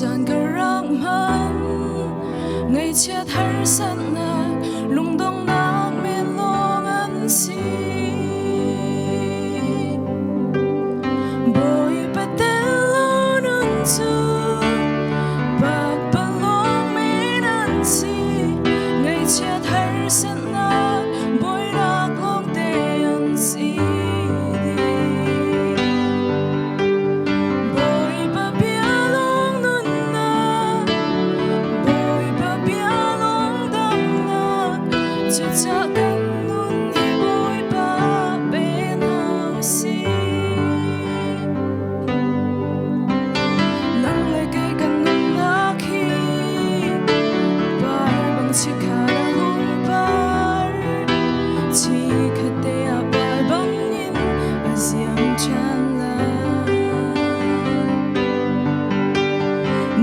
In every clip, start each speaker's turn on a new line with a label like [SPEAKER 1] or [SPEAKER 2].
[SPEAKER 1] Caan ka rak hman Ngaihchiat harsatnak lungdonghnak men lawng an si Bawipa tel lo nun cu pakpalawng men an si Ngaihchiat harsatnak bawinak lawngte an si dih Bawipa bia lawng nunnak Bawipa bia lawng damnak cucah kan nun hi Bawipa pe hna usih. Nang le kei kan nunnak hi par bang chikkhat a hung par chikkhat te ah par bangin a ziam ṭhan lai.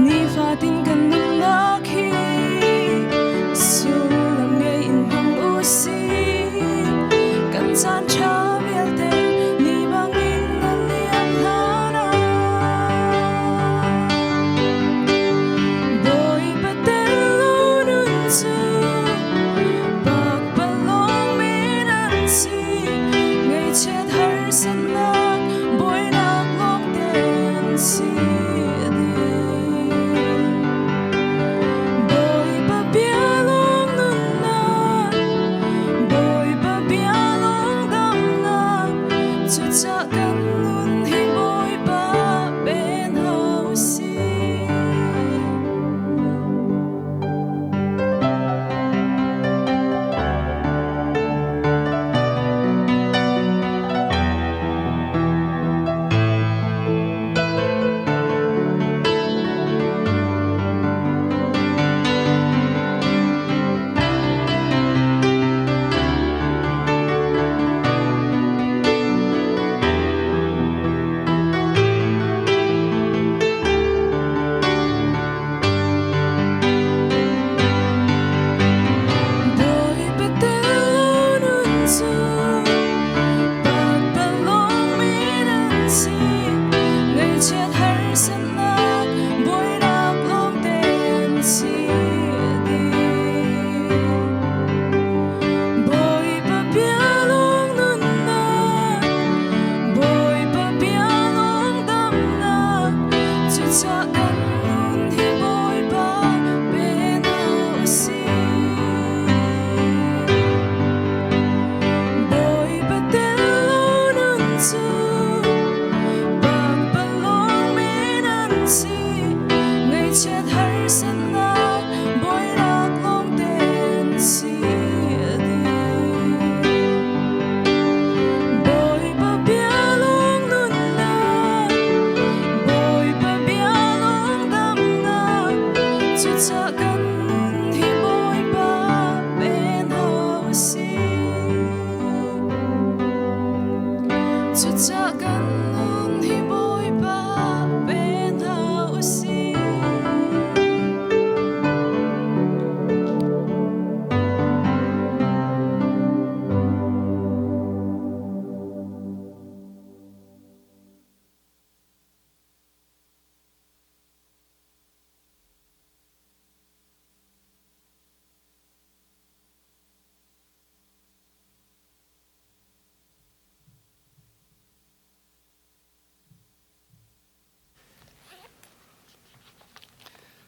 [SPEAKER 1] Nifatin kan nunnak hi sullam ngei in hmang u sih. Kan caan ṭha vialte ni bangin a liam hlan ah. Bawipa tel lo nun cu pakpalawng men an si. Ngaihchiat harsatnak buainak lawngte an si dih. Bawipa bia lawng nunnak, Bawipa bia lawng damnak, cucah kan nun hi Bawipa pe hna usih. Bawipa tel lo nun cu pakpalawng men an si. Ngaihchiat harsatnak buainak lawngte an si dih. Bawipa bia lawng nunnak, Bawipa bia lawng damnak, cucah kan nun hi Bawipa pe hna usih. Bawipa tel lo nun cu pakpalawng men an si. Ngaihchiat harsatnak buainak lawngte an si dih. Bawipa bia lawng nunnak, Bawipa bia lawng damnak, cucah kan nun hi Bawipa pe hna usih. Cucah kan nun hi Bawipa pe hna usih.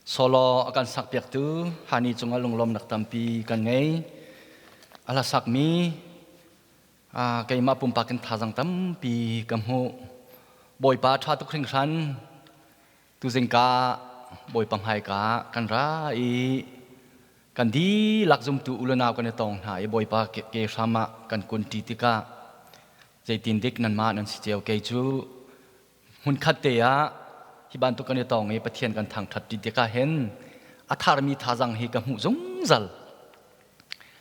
[SPEAKER 2] Solo a kan sakpiaktu Hani cungah lunglawmnak tampi kan ngei. A hla sakmi keimah pumpak in thazaang tampi ka hmuh. Bawipa ṭha tuk hringhran. Tuzing ka Bawipa hmaika kan ra i kan dihlak zumtu u le nau kan i tong hna i Bawipa ke hram ah kan kun ṭi tikah zeitin dik nanmah nan si cio kei cu hmunkhat te ah hi bantuk kan i tong i Pathian kan thangṭhat ṭi tikah hin a tharmi thazang hi ka hmuh zungzal.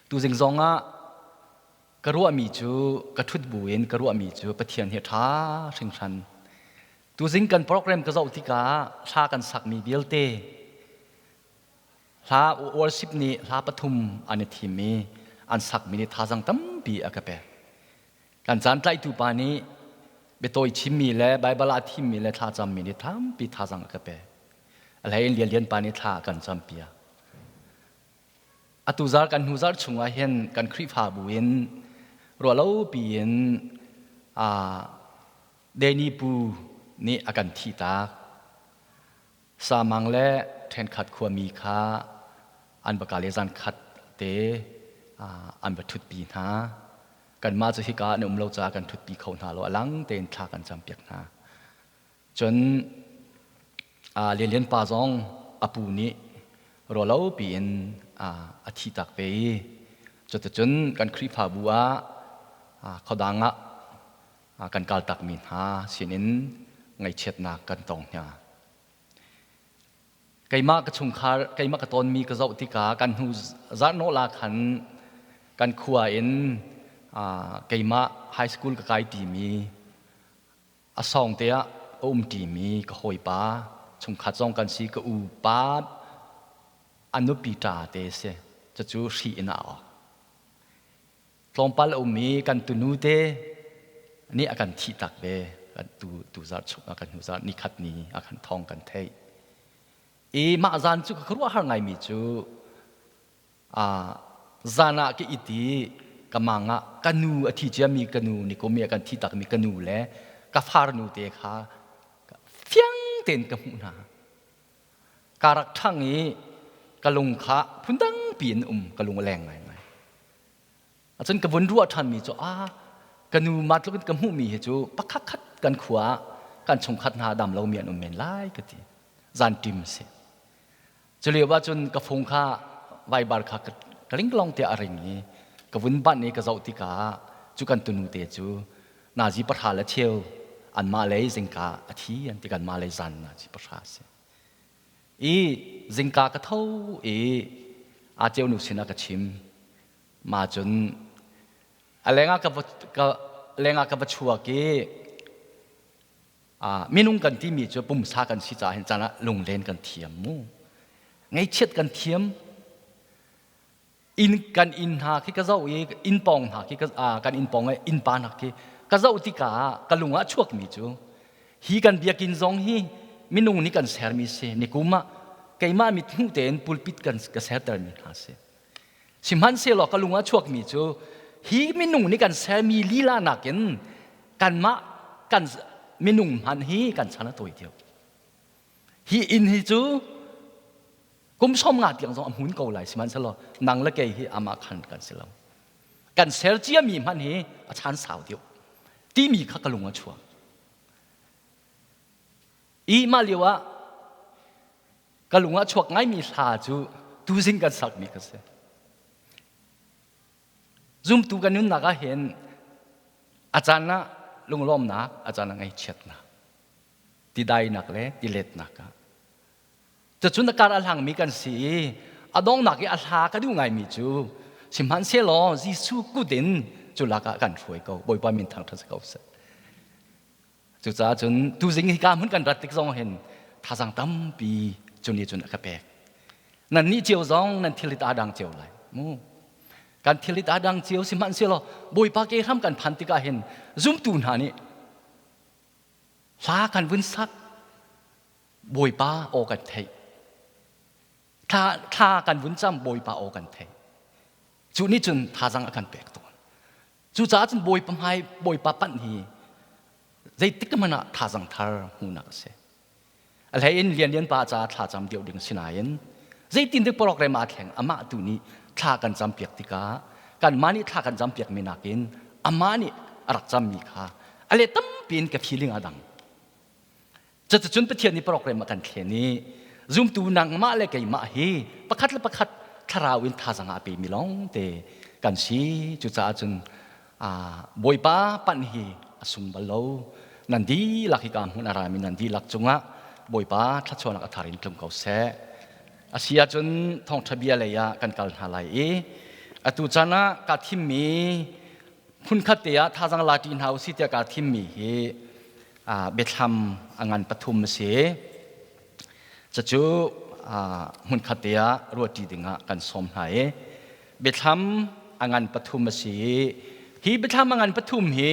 [SPEAKER 2] Tuzing zong ah ka ruahmi cu ka ṭhut buin ka ruahmi cu Pathian hi a ṭha hringhran. Tuzing kan program ka zoh tikah hla kan sakmi vialte hla worship nih hla pathum an i thim i an sakmi nih thazang tampi a ka pek. Kan caan tlaitu pa nih biatawi chimmi le Baibal ah thimmi le thlacammi nih tampi thazang a ka pek. A hlei in Lian Lian pa nih thla a kan campiak. Atu zar kan hnu zar chungah hin kan Khrihfabu in ruahlopi in Danny Pu nih a kan thihtak. Samang le ṭhenkhat khuami kha an va kal i zan khat te an va ṭhutpi hna. Kanmah cu hika an um lo caah kan ṭhutpi kho hna lo. A lang tein thla kan campiak hna. Cun Lianlian pa zong a pu nih ruahlopi in a thihtak ve i cuticun kan Khrihfabu ah khuadang ah kan kaltakmi hna sinin ngaihchiatnak kan tong hna. Keimah ka chungkhar, keimah ka tonmi ka zoh tikah kan hnu zarhnawh la khan kan khua in keimah high school ka kai timi a sawng te ah a um ṭimi ka hawipa chungkhat zong kan si ka u pa a nupi ṭa te si cucu hri in a awk tlawmpal a um i kan tunu te nih a kan thih tak ve kan tu tu zarh chung a kan hnu zarh ni khat ni a kan thawng kan theih i mah zan cu ka khuaruahhar ngaimi cu Zan ah ka it i ka mang ah ka nu a thi ciami ka nu nikum i a kan thi takmi ka nu le ka farnu te kha fiang tein ka hmuh hna. Ka rak ṭhang i ka lung kha phundang piin um ka lung a leng ngaingai. Acun ka vun ruah ṭhanmi cu a ka nu ma tluk in ka hmuhmi hi cu pakhat khat kan khua ah kan chungkhat hna dam lomi an um men lai ka ti. Zan ṭim si. Culio ahcun ka fung kha vaibar kha ka ringlong tiah a ring i ka vun banh i ka zoh tikah cu kan tunu te cu nazi pahra le cheu anmah lei zingka a thi an ti kanmah lei zan nazi pahra a si. I zingka ka tho i aa ceu nu sinah ka chim. Ma cun a lengah ka ka lengah ka va chuak i Minung kan timi cu pumsa kan si caah hin caan ah lunglen kan thiam mu. Ngaihchiat kan thiam. Inn kan inn hna khi ka zoh i inn pawng hna khi kan inn pawng i innpa hna khi ka zoh tikah ka lung ah chuakmi cu hi kan biakinn zong hi minung nih kan sermi si nikum ah keimah mit hmuh tein pulpit kan ka sertermi hna si. Sihmanhsehlaw ka lung ah chuakmi cu hi minung nih kan sermi lila nakin kanmah kan minung hmanh hi kan chan a tawi deuh. Hi inn hi cu kum 50 tiang zong a hmun ko lai sihmanhsehlaw nang le kei hi amah khan kan si lo. Kan ser ciami hmanh hi a chan sau deuh timi kha ka lung a chuak. I mah lio ah ka lung ah chuak ngaimi hla cu tuzing kan sakmi ka si. Zumtu kan nunnak ah hin a caan ah lunglawmnak, a caan ah ngaihchiatnak, tidainak le tiletnak ah. Cucun a kar a hlangmi kan si i a donghnak i a hla ka duh ngaimi cu sihmanhsehlaw Jesuh kut in cu lakah kan hruai ko. Bawipa min thangṭhat si ko seh. Cucaah cun tuzing hika hmun kan rat tik zong hin thazaang tampi cu nih cun a ka pek. Nan nih cio zong nan thilrit aa dang cio lai mu. Kan thilrit aa dang cio sihmanhsehlaw Bawipa ke hram kan phan tikah hin zumtu hna nih hla kan vun sak Bawipa aw kan theih. Thla, thla kan vun cam Bawipa aw kan theih. Cu nih cun thazaang a kan pek tawn. Cucaah cun Bawipa hmai Bawipa panh hi zeitik hmanh ah thazang thar hmuhnak a si. A hlei in Lian Lian pa caah thla cam deuh ding si nain zeitin dik program aa thleng amah tu nih thla kan cam piak tikah kanmah nih thla kan cam piak mi nakin amah nih a rak cammi kha a le tampi in ka feeling a dang. Cuticun Pathian nih program a kan thlen i zumtu nangmah le keimah hi pakhat le pakhat thlarau in thazang a pemi lawng te kan si. Cucaah cun Bawipa panh hi a sung bal lo. Nan dihlak hi ka hmun a rami nan dihlak cungah Bawipa thluachuahnak a thar in tlung ko seh. A si ahcun thawngṭha bia lei ah kan kal hna lai i atu caan ah kaa thimmi hmunkhat te ah thazang la ṭi hna usih tiah kaa thimmi hi biathlam a ngan pathum a si. Cucu hmunkhat te ah ruahṭi dingah kan sawm hna i biathlam a ngan pathum a si i hi biathlam a ngan pathum hi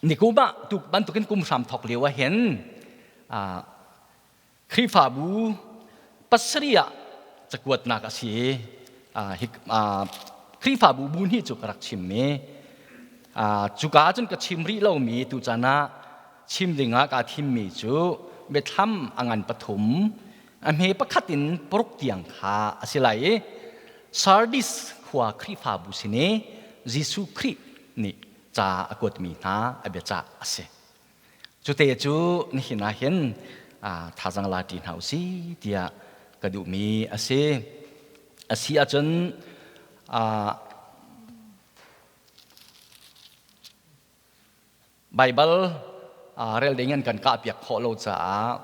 [SPEAKER 2] nikum ah tuk bantukin kum hram thawk lio ah hin Khrihfabu pasarih ah cakuatnak a si i Khrihfabu bu hnih cu ka rak chimmi. Cuka ahcun ka chim rih lomi tuchan ah chim dingah kaa thimmi cu biathlam a ngan pathum a hme pakhat in paruk tiang kha a si lai i Sardis khua Khrihfabu sin i Jesuh Khrih nih ca a kuatmi hna a biacah a si. Cute cu nihin ah hin thazang la ṭi hna usih tiah ka duhmi a si. A si ahcun Baibal rel ding an kan kahpiak khawh lo caah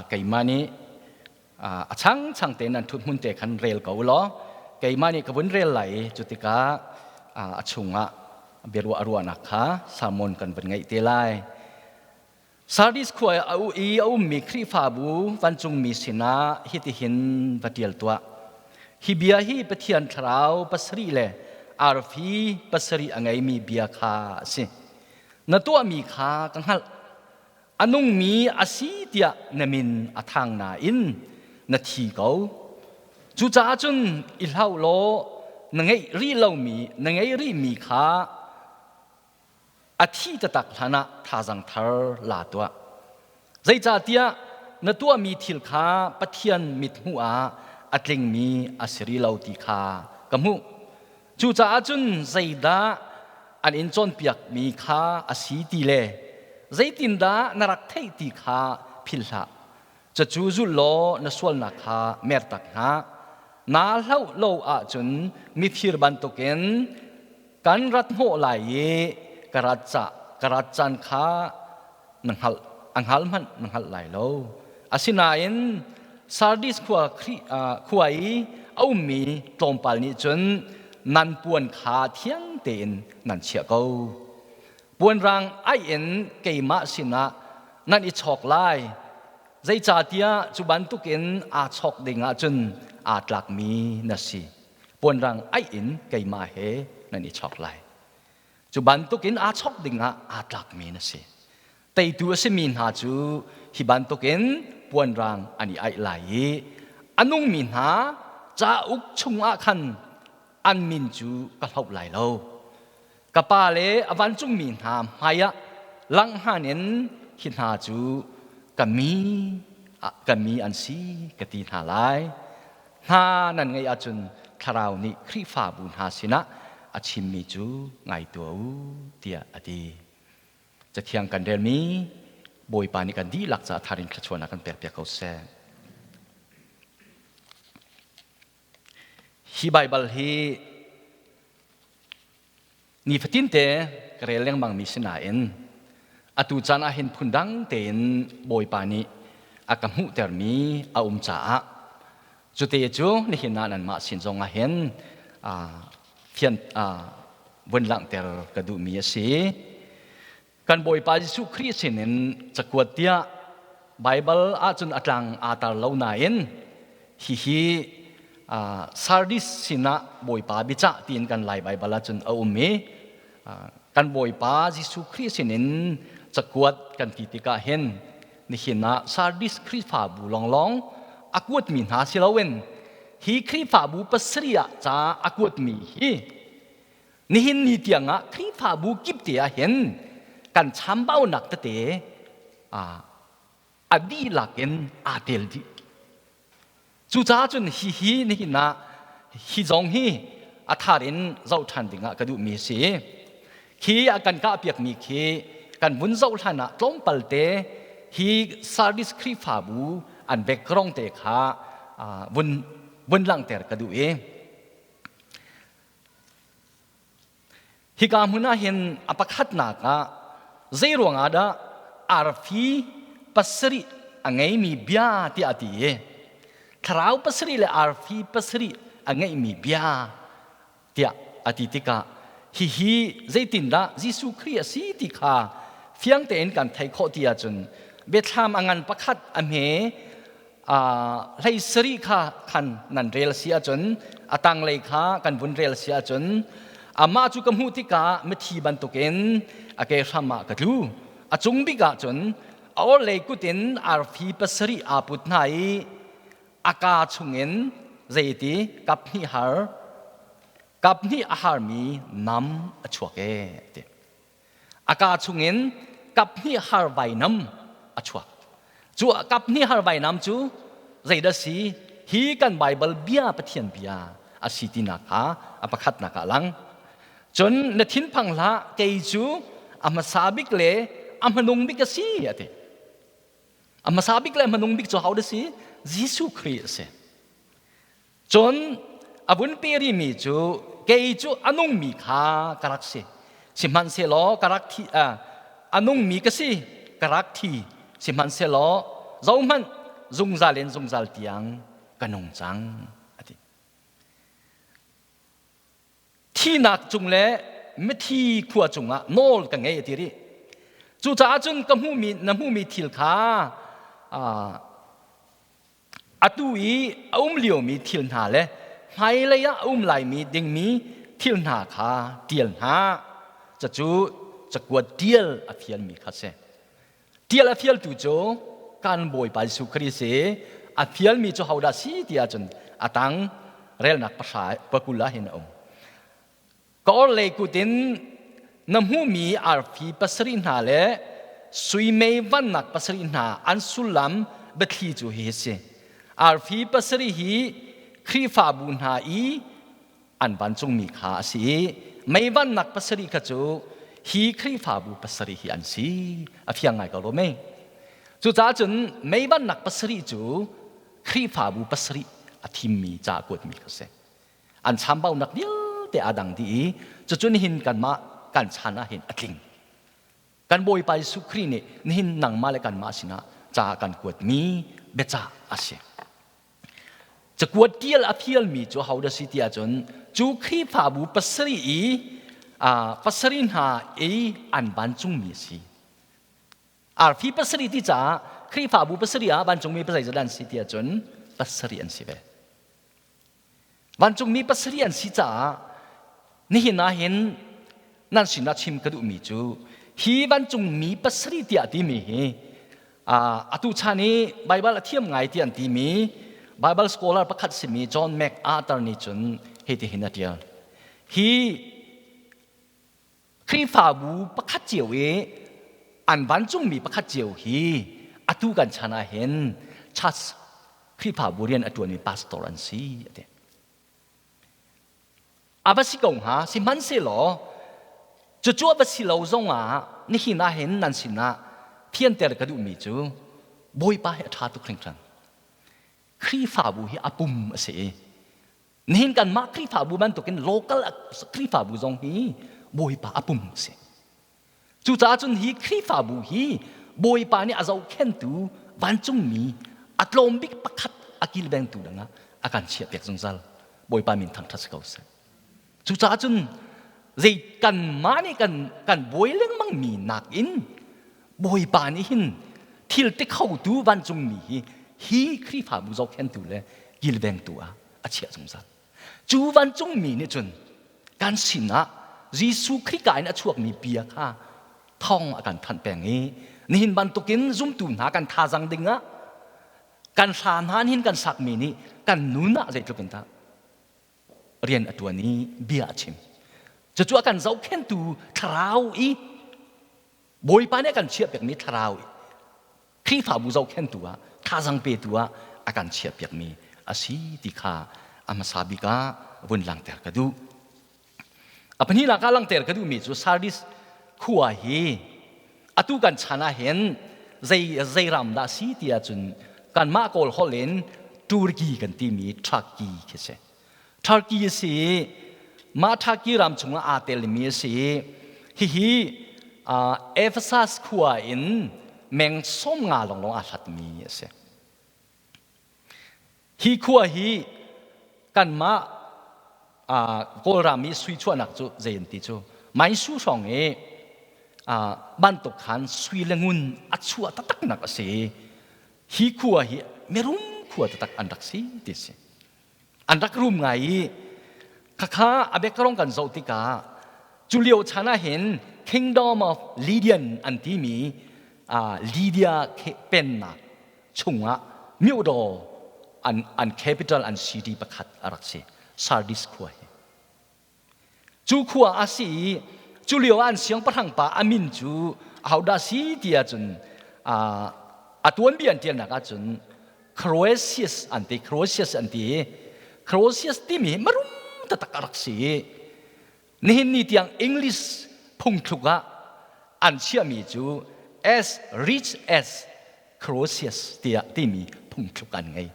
[SPEAKER 2] keimah nih a changchang tein an ṭhut hmun te khan rel ko law keimah nih ka vun rel lai i cu tikah a chungah biaruah ruahnak kha sermon kan vun ngeih te lai. Sardis khua i a ummi Khrihfabu vancungmi sinah hitihin va ṭial tuah. Hi bia hi Pathian thlarau pasarih le arfi pasarih a ngeimi bia kha a si. Na tuahmi kha ka hngalh. A nungmi a si tiah na min a thang nain na thi ko. Cucaah cun i hlau law na ngeih rih lomi na ngei rihmi kha a thi taktak hlanah thazang thar la tuah. Zeicahtiah na tuahmi thil kha Pathian mithmuh ah a tlingmi a si rih lo ti kha ka hmuh. Cucaah cun zeidah an in cawnpiakmi kha a si ti le zeitindah na rak theih ti kha philh hlah. Cucu zul law na sualnak kha mertak hna. Naa hlauh lo ahcun mifir bantukin kan rat hnawh lai i ka rat ca ka rat caan kha na hngalh a hngal hmanh na hngalh lai lo. Asinain Sardis khua khua i a ummi tlawmpal nih cun nan puan kha thiang tein nan chiah ko. Puanrang aih in keimah sinah nan i chawk lai. Zeicahtiah cu bantukin aa chawk ding ahcun aa tlakmi na si. Puanrang aih in keimah he nan i chawk lai. Cu bantukin aa chawk dingah aa tlakmi na si. Teitu a simi hna cu hi bantukin puanrang an i aih lai i a nungmi hna cauk chungah khan an min cu ka hloh lai lo. Ka pa le a vancungmi hna hmaiah langhngan in hi hna cu ka mi ka mi an si ka ti hna lai. Hna nan ngeih ahcun Thlarau nih Khrihfabu hna sinah a chimmi cu ngai tuah u tiah a ti. Cathiang kan relmi Bawipa nih kan dihlak caah thar in thluachuahnak kan pekpiak ko seh. Hi Baibal hi nifatinte ka rel lengmangmi si nain atu caan ah hin phundang tein Bawipa nih a ka hmuhtermi a um caah cute cu nihin ah nanmah sin zong ah hin fian vun langhter ka duhmi a si. Kan Bawipa Jesuh Khrih sinin cakuat tiah Baibal ahcun a tlang aa tar lo nain hihi Sardis sinah Bawipa biacah tiin kan Lai Baibal ahcun a um i kan Bawipa Jesuh Khrih sinin cakuat kan ti tikah hin nihin ah Sardis Khrihfabu lawnglawng a kuatmi hna si loin hi Khrihfabu pasarih ah ca a kuatmi hi Nihin ni tiangah Khrihfabu kip te ah hin kan chambaunak tete a dihlak in aa tel dih. Cucaah cun hihi nihin ah hi zong hi a thar in zoh ṭhan dingah ka duhmi a si. Khi a kan kahpiakmi khi kan vun zoh hlan ah tlawmpal te hi Sardis Khrihfabu an background te kha vun vun langhter ka duh i Hika hmun ah hin a pakhatnak ah zeiruang ah dah arfi pasarih a ngeimi bia tiah a ti i thlarau pasarih le arfi pasarih a ngeihmi bia tiah a ti tikah hihi zeitindah Jesuh Khrih a si ti kha fiang tein kan theih khawh ti ahcun biathlam a ngan pakhat a hme hlei sarih kha khan nan rel si ahcun a tanglei kha kan vun rel si ahcun amah cu ka hmuh tikah mithi bantukin a ke hram ah ka tlu. A cung bik ahcun A orhlei kut in arfi pasarih aa put hna i a kaa chungin zeiti kap hnih har kap hnih a harmi nam a chuak e ti. A kaa chungin kap hnih har vainam a chuak. Cu kap hnih har vainam cu zeidah si? Hi kan Baibal bia Pathian bia a si tinak kha a pakhatnak ah lang. Cun na thinphang hlah, kei cu a hmasa bik le a hmanung bik a si a ti. A hmasa bik le a hmanung bik cu hodah si? Jesuh Khrih a si. Cun a vun pe rihmi cu kei cu a nungmi kha ka rak si. Sihmanhsehlaw ka rak thi a nungmi ka si, ka rak thi. Sihmanhsehlaw zohhmanh zungzal in zungzal tiang ka nung cang a ti. Thihnak cung le mithi khua cungah nawl ka ngei a ti rih. Cucaah cun ka hmuhmi na hmuhmi thil kha atu i a um liomi thil hna le hmailei ah a um laimi dingmi thil hna kha ṭial hna. Cucu cakuat ṭial a fialmi kha si. Ṭial a fialtu cu kan Bawipa Jesuh Khrih si. A fialmi cu hodah si ti ahcun a tang relnak pahra pakul ah hin a um. Ka orhlei kut in na hmuhmi arfi pasarih hna le sui mei vannak pasarih hna an sullam biathli cu hihi a si. Arfi pasarih hi Khrihfabu hna i an vancungmi kha a si i mei vannak pasarih kha cu hi Khrihfabu pasarih hi an si. A fiang ngai ko lo mei. Cucaah cun mei vannak pasarih cu Khrihfabu pasarih a thimmi ca a kuatmi kha a si. An chambaunak vialte aa dang dih i cucu nihin kanmah kan chan ah hin a tling. Kan Bawipa Jesuh Khrih nih nihin nangmah le kanmah sinah ca kan kuatmi biacah a si. Cakuat tial a fialmi cu hodah si ti ahcun cu Khrihfabu pasarih i pasarih hna i an vancungmi a si. Arfi pasarih ti caah Khrihfabu pasarih ah vancungmi pasarih zeizat an si ti ahcun pasarih an si ve. Vancungmi pasarih an si caah nihin ah hin nan sinah chim ka duhmi cu hi vancungmi pasarih tiah timi hi atu chan i Baibal a thiam ngai ti an timi Bible scholar pakhat simi John MacArthur nih cun hitihin a ṭial. Hi Khrihfabu pakhat cio i an vancungmi pakhat cio hi atu kan chan ah hin church Khrihfabu rian a ṭuanmi pastor an si a ti. A va si ko hnga, sihmanhsehlaw cucu a va si lo zongah nihin ah hin nan sinah thianter ka duhmi cu Bawipa hi a ṭha tuk hringhran. Khrihfabu hi a pum a si i Nihin kanmah Khrihfabu bantukin local Khrihfabu zong hi Bawipa a pum a si. Cucaah cun hi Khrihfabu hi Bawipa nih a zohkhentu vancungmi a tlawm bik pakhat a kilvengtu dangah a kan chiahpiak zungzal. Bawipa min thangṭhat si ko seh. Cucaah cun zei kanmah nih kan kan buai lengmang mi nakin Bawipa nih hin thil ti khotu vancungmi hi hi Khrihfabu zohkhentu le kilvengtu ah a chiah zungzal. Cu vancungmi nih cun kan sinah Jesuh Khrih ka in a chuakmi bia kha thawng a kan thanh peng i nihin bantukin zumtu hna kan thazang dingah kan hla hna hin kan sakmi nih kan nun ah zeitluk in dah rian a ṭuan i bia a chim. Cucu a kan zohkhentu thlarau i Bawipa nih a kan chiahpiakmi thlarau i Khrihfabu zohkhentu ah thazang petu ah a kan chiahpiakmi a si ti kha a hmasa bik ah vun langhter ka duh. A pahnihnak ah langhter ka duhmi cu Sardis khua hi atu kan chan ah hin zei zei ram dah si ti ahcun kanmah Kawl holh in Turkey kan timi Turkey khi si. Turkey a si i mah Turkey ram chungah aa telmi a si i hihi Ephesus khua in meng 50 lawnglawng aa hlatmi a si. Hi khua hi kanmah Kawlram i sui chuahnak cu zei an ti cu Maisu hrawng i bantuk khan sui le ngun a chuah taktaknak a si i hi khua hi mirum khua taktak an rak si ti a si. An rak rum ngai i khakha a background kan zoh tikah cu lio chan ah hin Kingdom of Lydian an timi Lydia pennak chungah myodaw an capital an city pakhat a rak si, Sardis khua hi. Cu khua a si i cu lio ah an siangpahrang pa a min cu ahodah si ti ahcun a tuanbia an ṭialnak ahcun Croesus an ti, Croesus an ti i Croesus timi hi marum taktak a rak si i nihin ni tiang English phungthluk ah an chiahmi cu as rich as Croesus tiah timi phungthluk an ngei.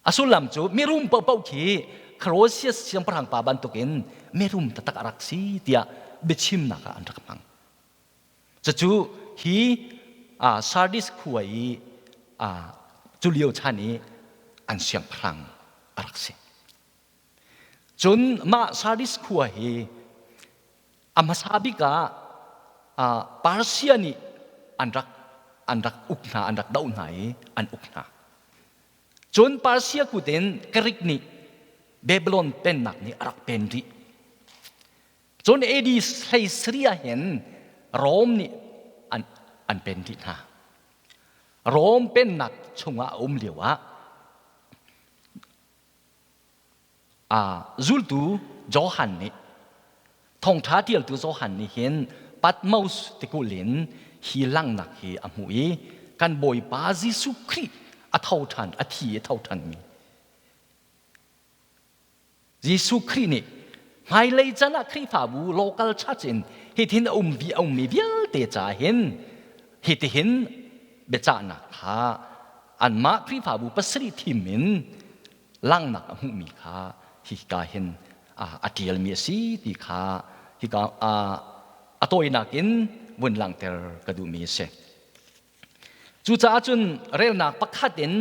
[SPEAKER 2] A sullam cu mirum paohpaoh khi Croesus siangpahrang pa bantukin mirum taktak a rak si tiah biachimnak ah an rak hmang. Cucu hi Sardis khua i cu lio chan i an siangpahrang a rak si. Cun mah Sardis khua hi a hmasa bik ah Persia nih an rak an rak uk hna, an rak doh hna i an uk hna. Cun Persia kut in Greek nih Babylon pennak nih a rak pen rih. Cun AD 13 ah hin Rom nih an pen rih hna. Rom pennak chungah a um lio ah zultu Johan nih thawngṭha ṭialtu Johan nih hin Patmos tikulh in hi langhnak hi a hmuh i kan Bawipa Jesuh Khrih a tho ṭhan, a thi a tho ṭhanmi Jesuh Khrih nih hmailei can ah Khrihfabu local church in hitin a um vi a ummi vialte ca hin hitihin biacahnak kha anmah Khrihfabu pasarih thim in langhnak a hmuhmi kha hika hin a ṭialmi a si ti kha hika a tawinak in vun langhter ka duhmi a si. Cucaah cun relnak pakhat in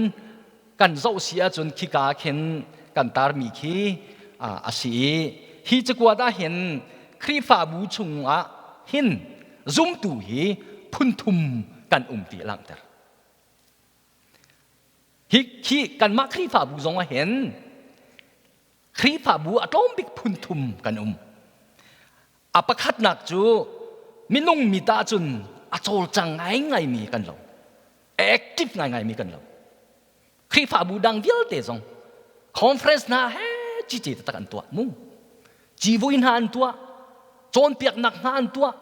[SPEAKER 2] kan zoh si ahcun khika khin kan tarmi khi a si i hi cakuat ah hin Khrihfabu chungah hin zumtu hi phunthum kan um ti a langhter. Hi khi kanmah Khrihfabu zong ah hin Khrihfabu a tlawm bik phun thum kan um. A pakhatnak cu minung mi ta cun a cawlcang ngaingaimi kan lo. Active ngaingaimi kan lo. Khrihfabu dang vialte zong conference hna he cici taktak an tuah mu. Civui hna an tuah, cawnpiaknak hna an tuah.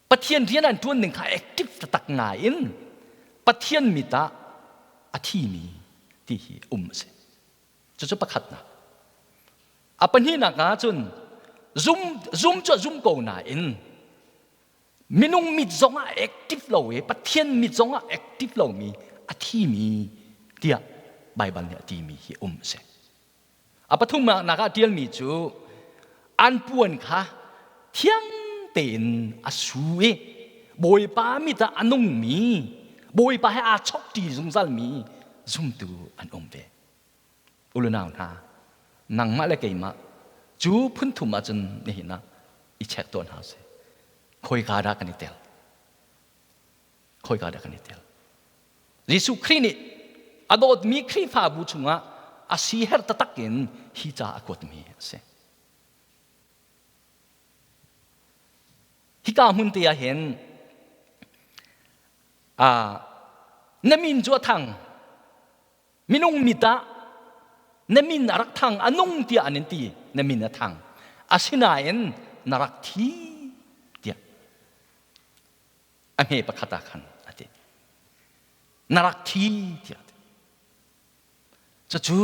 [SPEAKER 2] Pathian rian an ṭuan ning kha active taktak ngai in Pathian mit ah a thimi ti hi um a si. Cucu pakhatnak. A pahnihnak ah cun zum zum cu a zum ko nain minung mit zong ah active lo i Pathian mit zong ah active lomi a thimi tiah Baibal nih a timi hi um a si. A pathumnak ah ṭialmi cu an puan kha thiang tein a su i Bawipa mit ah a nungmi, Bawipa he aa chokṭi zungzalmi zumtu an um ve. Ulunau hna, nangmah le keimah cu phunthum ahcun nihin ah i check tuah hna sih. Khoika dah kan i tel? Khoika dah kan i tel? Jesuh Khrih nih a dawtmi Khrihfabu chungah a siher taktak in hi ca a kuatmi a si. Hika hmun te ah hin na min cu a thang minung mit ah na min a rak thang a nung tiah an in ti na min a thang asinain na rak thi tiah a hme pakhat ah khan a ti na rak thi tiah a ti cucu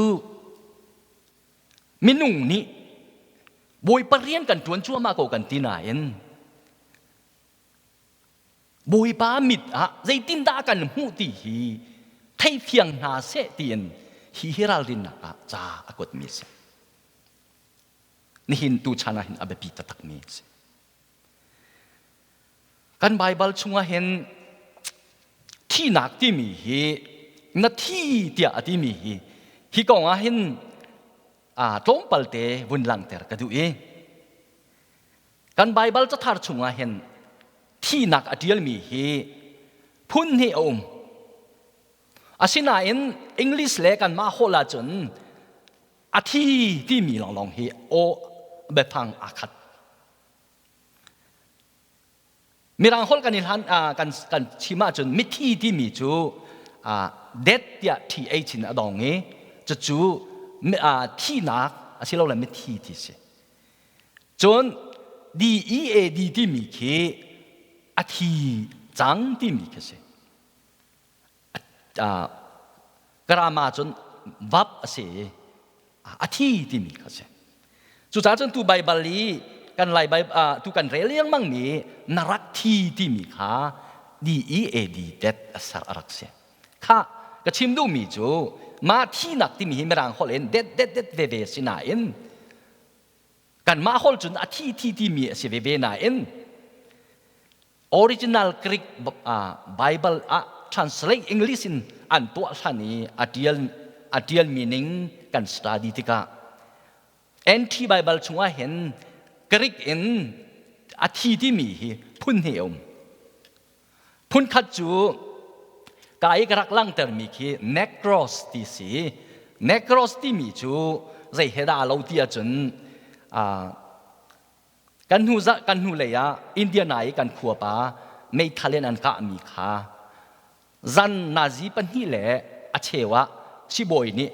[SPEAKER 2] minung nih bawipa rian kan ṭuan cuahmah ko kan ti nain bawipa mit ah zeitindah kan hmuh ti hi theifiang hna seh tiin hi hi ralrinnak ah ca a kuatmi a si nihin tu chan ah hin a biapi taktakmi a si Kan Baibal chungah hin thihnak timi hi na thi tiah a timi hi hi kong ah hin tlawmpal te vun langhter ka duh i kan Baibal cathar chungah hin thihnak a ṭialmi hi phun hnih a um. Asinain English le kanmah holh ahcun a thi timi lawnglawng hi aw biafang aa khat. Mirang holh kan i hlan kan kan chim ahcun mithi timi cu death tiah th in a dong i cucu thihnak asilole mithi ti si. Cun DEAD timi khi a thi cang timi khi si. Karama cun vap a si i a thi timi kha si. Cucaah cun tu Baibal i kan Lai tu kan rel lengmang mi na rak thi timi kha D-E-A-D det a ser a rak si. Kha ka chim duhmi cu mah thinak timi hi Mirang holh in det det det veve si nain kanmah holh cun a thi thi timi a si veve nain Original Greek Bible ah translate English in an tuah hlan i a tial a tial meaning kan study tikah NT Bible chungah hin Greek in a thi timi hi phun hnih a um. Phun khat cu ka i ka rak langtermi khi necros ti si. Necros timi cu zei he dah lo ti ahcun Kan hnu zarh kan hnu lei ah Indiana i kan khuapa meithal in an kahmi kha zan nazi pahnih le a cheu ah sibawi nih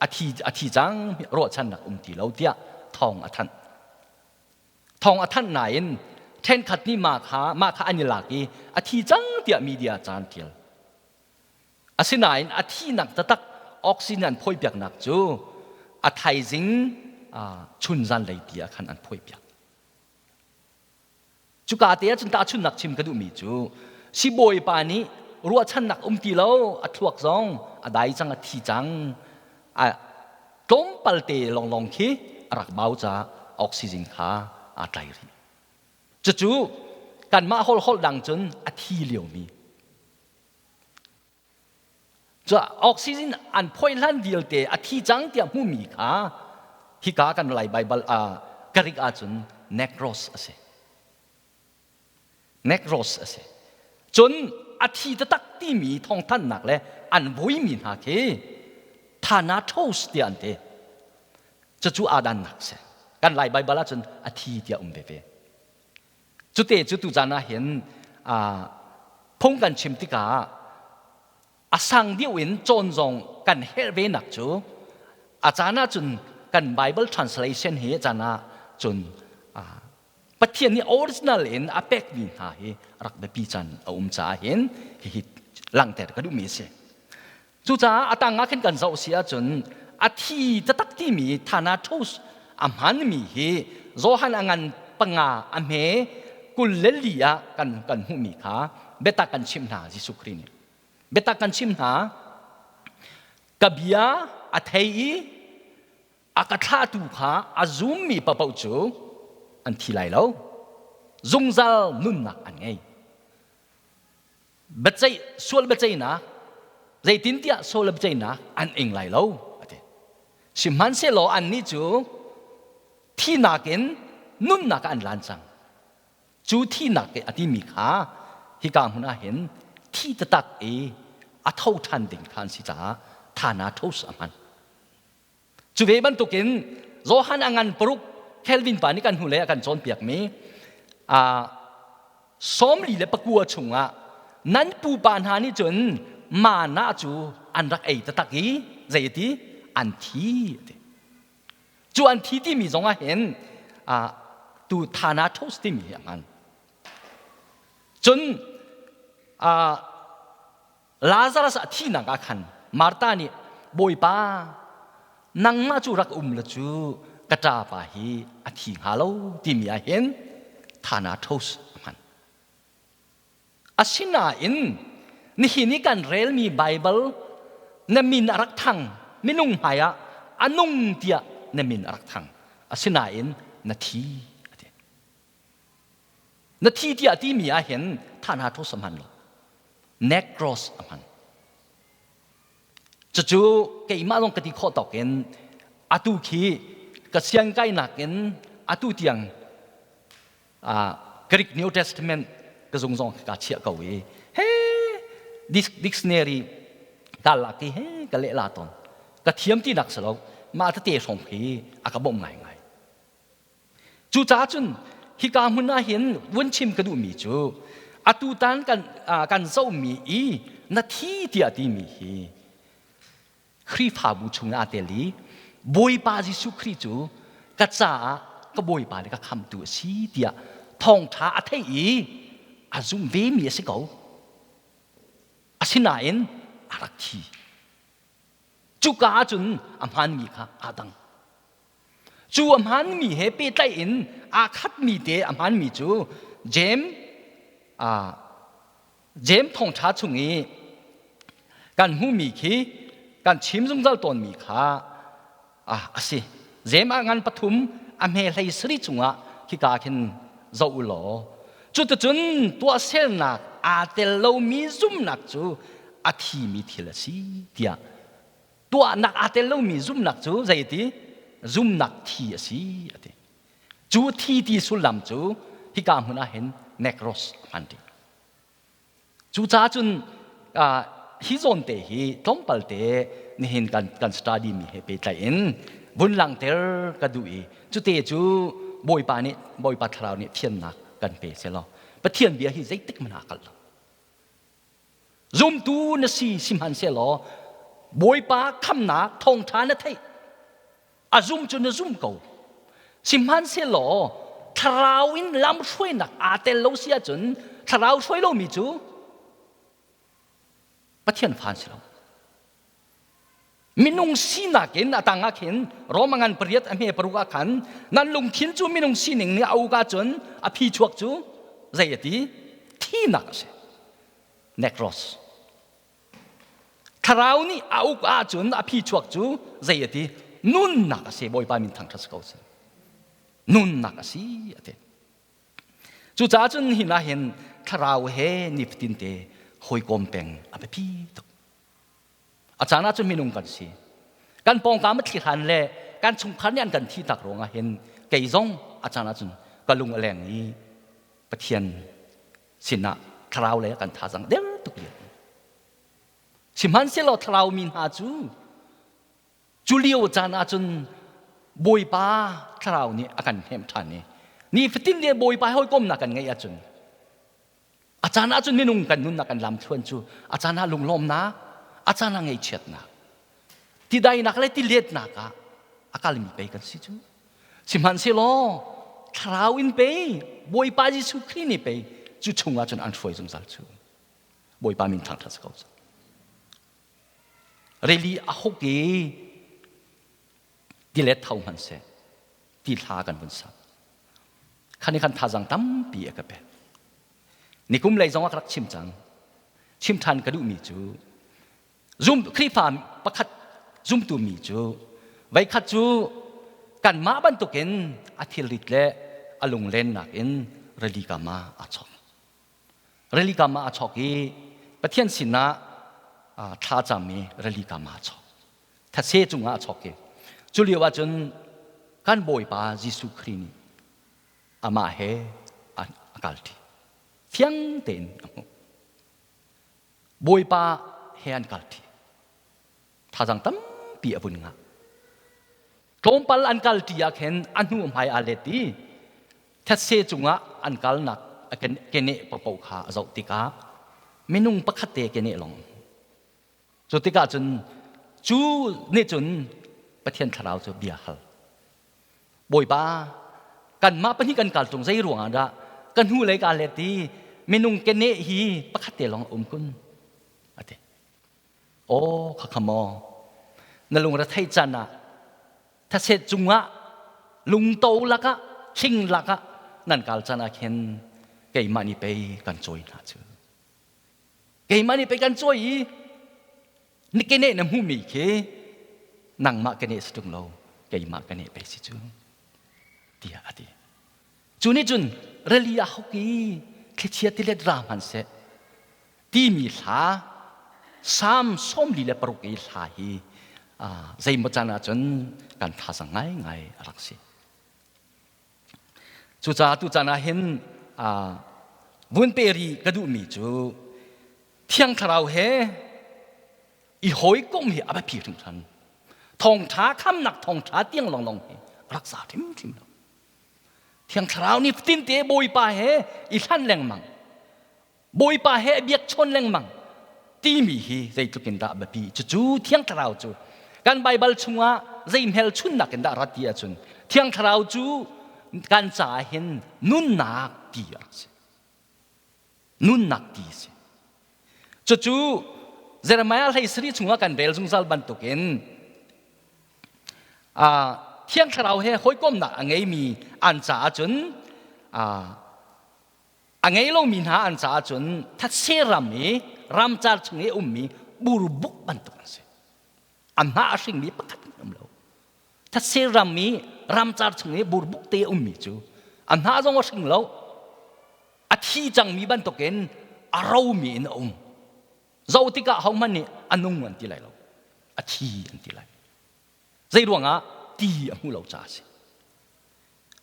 [SPEAKER 2] a thi cang ruahchannak um ti lo tiah thawng a thanh. Thawng a thanh nain ṭhenkhat nih mah kha an i lak i a thi cang tiah media caan ṭial. Asinain a thihnak taktak oxygen an phawipiaknak cu a thaizing chun zanlei ti ah khan an phawipiak. Cuka te ah cun tahchunhnak chim ka duhmi cu sibawi pa nih ruahchannak um ti lo, a thluak zong a dai cang, a thi cang, a tlawmpal te lawnglawng khi a rak bau caah oxygen kha aa tlai rih. Cucu kanmah holh holh dang cun a thi liomi Cu oxygen an phoih hlan vialte a thi cang tiah hmuhmi kha hika kan Lai Baibal ah Greek ahcun nekros a si. Nekros a si. Cun a thi taktak timi thawngthanhnak le an vuimi hna khi thanatos tiah an ti. Cucu aa dannak si. Kan Lai Baibal ahcun a thi tiah um veve. Cute cu tuzan ah hin phung kan chim tikah a sang deuh in cawn zong kan herh ve nak cu a caan ah cun kan Bible translation hi a caan ah cun Pathian nih original in a pekmi hna hi rak biapi caan a um caah hin hihi langhter ka duhmi a si. Cucaah a tang ah khin kan zoh si ahcun a thi taktak timi Thanatos a hmanmi hi Johan a ngan panga a hme 24 ah kan hmuhmi kha biatak kan chimh hna Jesuh Khrih nih. Biatak kan chim hna ka bia a thei i a ka thlahtu kha a zummi paoh cu an thi lai lo. Zungzal nunnak an ngei. Biaceih sual biaceihnak zeitintiah sual biaceihnak an ing lai lo a ti. Sihmanhsehlaw annih cu thinak in nunnak ah an lan cang. Cu thinak a timi kha hika hmun ah hin thi taktak i a tho ṭhan ding kha an si caah thanatos a hman. Cu ve bantukin Johan a ngan paruk Calvin pa nih kan hnulei a kan cawnpiakmi 44 chungah nan pupa hna nih cun mana cu an rak ei taktak i zei ti an thi ti. Cu an thi timi zong ah hin tu thanatos timi hi a hman. Cun Lazarus a thihnak ah khan Martha nih Bawipa nangmah cu rak um la cu ka ṭapa hi a thi hnga lo timi ah hin Thanatos a hman. Asinain nihin i kan relmi Baibal na min a rak thang minung hmai ah a nung tiah na min a rak thang asinain na thi a ti. Na thi tiah timi ah hin Thanatos a hman lo. Necros a hman. Cucu keimah zong ka ti khawh tawk in atu khi ka siang kainak in atu tiang Greek New Testament ka zung zong ka chiah ko i he dictionary ka lak i he ka leh la tawn ka thiam ti nak si lo mah tete hrawng khi a ka bawmh ngaingai. Cucaah cun hika hmun ah hin vun chim ka duhmi cu Atutan kan kan zohmi i na thi tiah timi hi Khrihfabu chung aa tel i Bawipa Jesuh Khrih cu ka caah ka Bawipa le ka khamtu a si tiah thawngṭha a theih i a zumh vemi a si ko. Asinain a rak thi. Cuka ahcun a hmaanmi kha aa dang. Cu a hmaanmi he pehtlaih in aa khatmi te a hmaanmi cu Jeim Jeim thawngṭha chung i kan hmuhmi khi kan chim zungzal tawnmi kha a si. Jeim ah ngan pathum a hme hlei sarih chungah khika khin zoh u law cuticun tuahsernak aa tel lomi zumhnak cu a thimi thil a si tiah tuahnak aa tel lomi zumhnak cu zei ti zumhnak thi a si a ti. Cu thi ti sullam cu hika hmun ah hin nekros a hman dih. Cucaah cun hi zawn te hi tlawmpal te nihin kan kan study mi he pehtlaih in vun langhter ka duh i cute cu Bawipa nih Bawipa thlarau nih thiannak kan pe selaw Pathian bia hi zeitik hmanh ah kal lo. Zumtu na si sihmanhsehlaw Bawipa khamnak thawngṭha na theih a zum cu na zum ko. Sihmanhsehlaw thlarau in lamhruainak aa tel lo si ahcun thlarau hruai lomi cu Pathian fa an si lo. Minung sinak in a tang ah khin Roma ngan pariat a hme paruk ah khan nan lungthin cu minung sining nih a uk ahcun a phi chuak cu zei a ti? Thinak a si. Nekros. Thlarau nih a uk ahcun a phi chuak cu zei a ti? Nunnak a si. Bawipa min thangṭhat si ko seh. Nunnak a si a ti. Cucaah cun hi na hin thlarau he nifatin te hawikom peng a biapi tuk. A caan ah cun minung kan si. Kan pawngkam a thli hlan le kan chungkhar nih an kan thi tak ruangah hin kei zong a caan ah cun ka lung a leng i Pathian sinah thlarau lei ah kan thazang der tuk lio. Sihmanhsehlaw thlarau mi hna cu cu lio caan ah cun Bawipa thlarau nih a kan hnemh ṭhan i nifatin le Bawipa hawikomnak kan ngeih ahcun A caan ahcun minung kan nunnak kan lamthluan cu a caan ah lunglawmnak, a caan ah ngaihchiatnak, tidainak le tiletnak ah a kalmi pei kan si cu. Sihmanhsehlaw thlarau in pei Bawipa Jesuh Khrih nih pei cu chungah cun an hruai zungzal cu. Bawipa min thangṭhat si ko cu. Rili a huk i tilet tho hmanhseh ti hla kan vun sak. Khan i khan thazang tampi a ka pek. Nikum lei zong ah ka rak chim cang. Chim ṭhan ka duhmi cu zum Khrihfa pakhat zumtu mi cu veikhat cu kanmah bantukin a thilrit le a lunglennak in rili kam ah aa chawk. Rili kam ah aa chawk i Pathian sinah thla cam i rili kam ah aa chawk. Thase cungah a chawk i cu lio ah cun kan Bawipa Jesuh Khrih nih amah he a kalṭi. Fiang tein a hmuh. Bawipa he an kalṭi. Thazang tampi a vun ngah. Tlawmpal an kalṭi ah khin a hnu hmai aa let i thetse cungah an kalnak a keneh paohpaoh kha a zoh tikah minung pakhat te keneh lawng. Cu tikah cun cu nih cun Pathian thlarau cu bia hal. Bawipa, kanmah pahnih kan kal ṭung zei ruangah dah ka hnu lei kaa let i minung keneh hi pakhat te lawng a um kun? A ti. Aw, khakha maw, na lungre theih can ah thaset cungah lungto lakah thing lakah nan kal can ah khin keimah nih pei kan cawi hna cu. Keimah nih pei kan cawi i ni keneh na hmuhmi khi nangmah keneh si ṭung lo keimah keneh pei si cu tiah a ti. Cu nih cun rili ah hok i thlichia tilet ra hmanhseh timi hla Salm 46 i hla hi zeimaw caan ahcun kan thazang ngaingai a rak si. Cucaah tu caan ah hin vun pe rih ka duhmi cu Thiang Thlarau he i hawikom hi a biapi hringhran. Thawngṭha khamnak thawngṭha tiang lawnglawng hi a rak za hrimhrim lo. Thiang Thlarau nih tinte Bawipa he i hlan lengmang. Bawipa he biak chawn lengmang timi hi zeitluk in dah biapi. Cucu Thiang Thlarau cu kan Baibal chungah zei hmelchunnak in dah rat ti ahcun Thiang Thlarau cu kan caah hin nunnak ti a rak si. Nunnak ti a si. Cucu Jeremiah hlei sarih chungah kan rel zungzal bantukin Thiang Thlarau he hawikomnak a ngeimi an caah cun a ngei lomi hna an caah cun thatse ram i ramcar chung i ummi burbuk bantuk an si. An hna a hringmi pakhat an um lo. Thatse ram i ramcar chung i burbuk te ummi cu an hna zong a hring lo. A thi cangmi bantukin a romi in a um. Zoh tikah hohmanh nih a nung an ti lai lo. A thi an ti lai. Zei ruangah ti a hmu lo caah a si.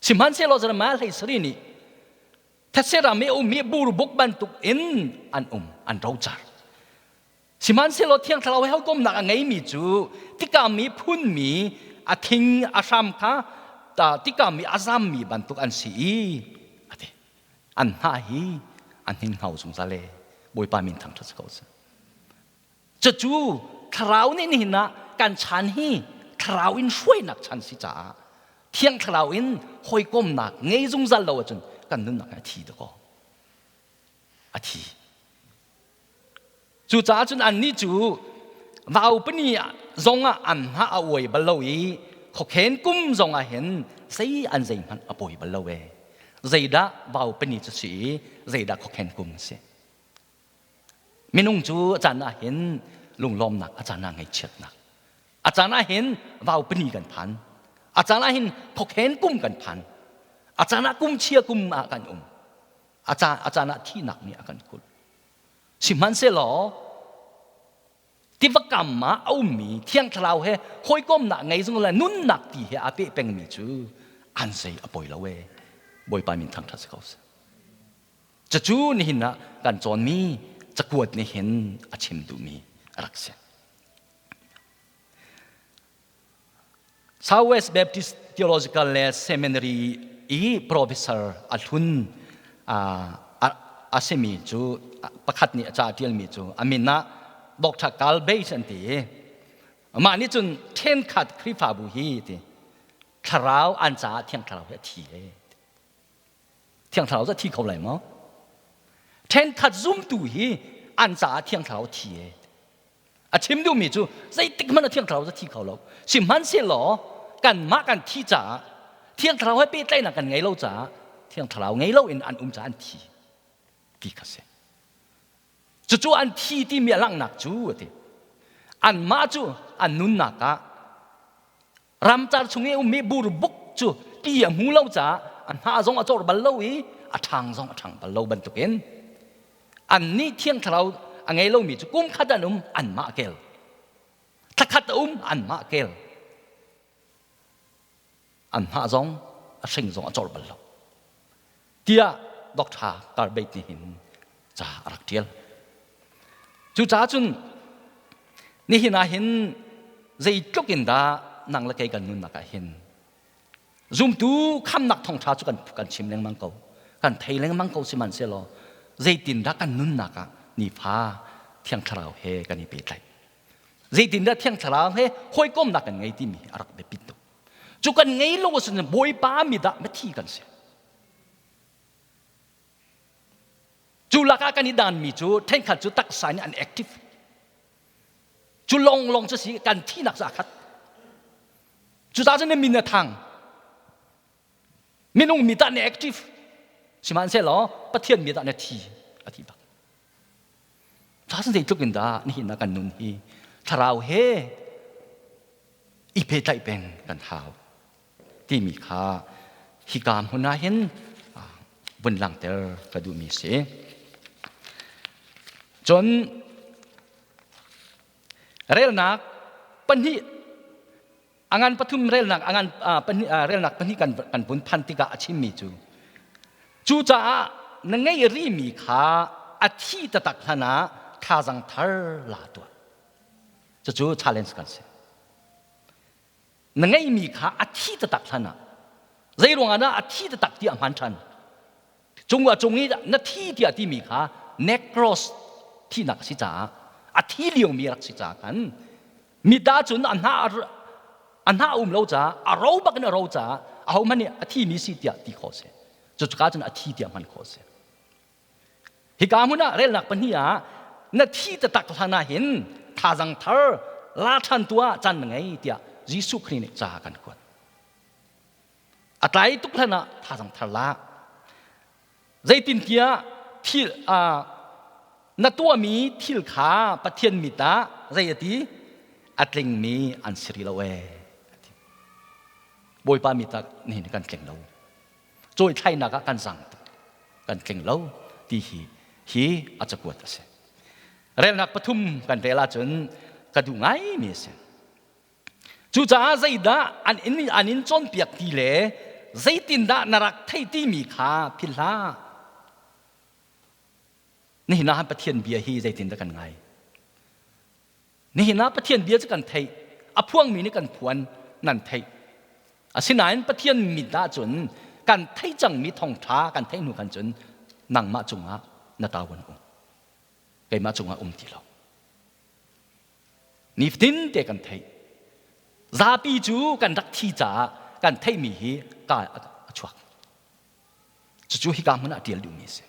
[SPEAKER 2] Sihmanhsehlaw Jeremiah hlei sarih nih thetse ram i a ummi burbuk bantuk in an um, an rocar. Sihmanhsehlaw Thiang Thlarau he hawikomnak a ngeimi cu tikam i phunmi a thing a hram kha tikam i a zammi bantuk an si i a ti. An hnah hi an hninghno zungzal e. Bawipa min thangṭhat si ko seh. Cucu thlarau nih nihin ah kan chan hi thlarau in hruainak chan si caah thiang thlarau in hawikomnak ngei zungzal lo ahcun kan nunnak hi a thi dakaw. A thi. Cucaah cun annih cu vaupani zongah an hna a uai bal lo i khokhen kum zongah hin zei an zeihmanh a pawi bal lo ee. Zeidah vaupani cu si i zeidah khokhen kum a si. Minung cu a caan ah hin lunglawmnak, a caan ah ngaihchiatnak. A caan ah hin vaupani kan phan. A caan ah hin khokhen kum kan phan. A caan ah kum chia kum ah kan um. A caan ah thihnak nih a kan kulh. Sihmanhsehlaw tiva kam ah a ummi Thiang Thlarau he hawikomnak ngei zung le nunnak ti he aa peh pengmi cu an zei a poi lo ee. Bawipa min thangṭhat si ko seh. Cucu nihin ah kan cawnmi cakuat nih hin a chim duhmi a rak si. Southwest Baptist Theological le Seminary i professor a hlun a simi cu pakhat nih a ca ṭialmi cu a min ah Dr. Carl Bates an ti i mah nih cun ṭhenkhat Khrihfabu hi ti thlarau an caah Thiang Thlarau hi a thi e. Thiang Thlarau cu a thi kho lai maw? Ṭhenkhat zumtu hi an caah Thiang Thlarau a thi e. A chim duhmi cu zeitik hmanh ah Thiang Thlarau cu a thi kho lo. Sihmanhsehlaw kanmah kan thi caah Thiang Thlarau he pehtlaihnak kan ngei lo caah Thiang Thlarau ngei loin an um caah an thi ti kha si. Cucu an thi timi a langhnak cu a ti. Anmah cu an nunnak ah ramcar chung i ummi burbuk cu ti a hmu lo caah a hna zong a cawr bal lo i a ṭhang zong a ṭhang bal lo bantukin annih Thiang Thlarau a ngei lomi cu kum khat an um anmah kel thla khat a um anmah kel an hnah zong a hring zong a cawr bal lo tiah Dr. Carbate nih hin ca a rak ṭial. Cucaah cun nihin ah hin zeitluk in dah nang le kei kan nunnak ah hin zumtu khamnak thawngṭha cu kan chim lengmang ko kan thei lengmang ko sihmanhsehlaw zeitindah kan nunnak ah nifa Thiang Thlarau he kan i pehtlaih zeitindah Thiang Thlarau he hawikomnak kan ngei timi a rak biapit tuk cu kan ngei lo ahcun Bawipa mi dah mithi kan si Cu lakah kan i danmi cu ṭhenkhat cu taksa in an active. Cu lawnglawng cu si kan thihnak cu aa khat. Cucaah cun na min a thang. Minung mi tah na active. Sihmanhsehlaw Pathian mi tah na thi a thi bak. Cucaah zeitluk in dah nihin ah kan nun hi thlarau he i pehtlaih peng kan hau. Timi kha hika hmun ah hin vun langhter ka duhmi a si. Cun relnak pahnih a ngan pathum relnak a ngan pahnih relnak pahnih kan kan vun phan tikah a chimmi cu cucaah na ngei rimi kha a thi taktak hlan ah thazang thar la tuah cucu challenge kan si. Na ngeihmi kha a thi taktak hlan ah zei ruangah dah a thi taktak tiah hman ṭhan cung a cung i na thi tiah timi kha Necros thihnak a si caah a thi liomi rak si caah khan mit ahcun a hna a hna um lo caah a ro bak in a ro caah ahohmanh nih a thimi si tiah ti khawh si. Cuka cun a thi tiah hman khawh si. Hika hmun ah relnak pahnih ah na thi taktak hlan ah hin thazang thar la ṭhan tuah caan na ngei tiah Jesuh Khrih nih ca kan kuat. A tlai tuk hlan ah thazang thar la. Zeitintiah thil na tuahmi thil kha Pathian mit ah zei a ti? A tlingmi an si rih lo ee. Bawipa mit ah nihin kan tling lo. Cawithlainak ah kan zang tuk. Kan tling lo ti hi hi a cakuat a si. Relnak pathum kan rel ahcun ka duh ngaimi a si. Cucaah zeidah an in, an in cawnpiak ti le zeitindah na rak theih timi kha philh hlah. Nihin ah Pathian bia hi zeitindah kan ngai? Nihin ah Pathian bia cu kan theih. A phuangmi nih kan phuan, nan theih. Asinain Pathian mit ahcun kan theih cangmi thawngṭha kan theih hnu khan cun nangmah cungah na tawan um. Keimah cungah um ti lo. Nifatin te kan theih. Zapi cu kan rak thi caah kan theihmi hi ka a chuak. Cucu hika hmun ah ṭial duhmi a si.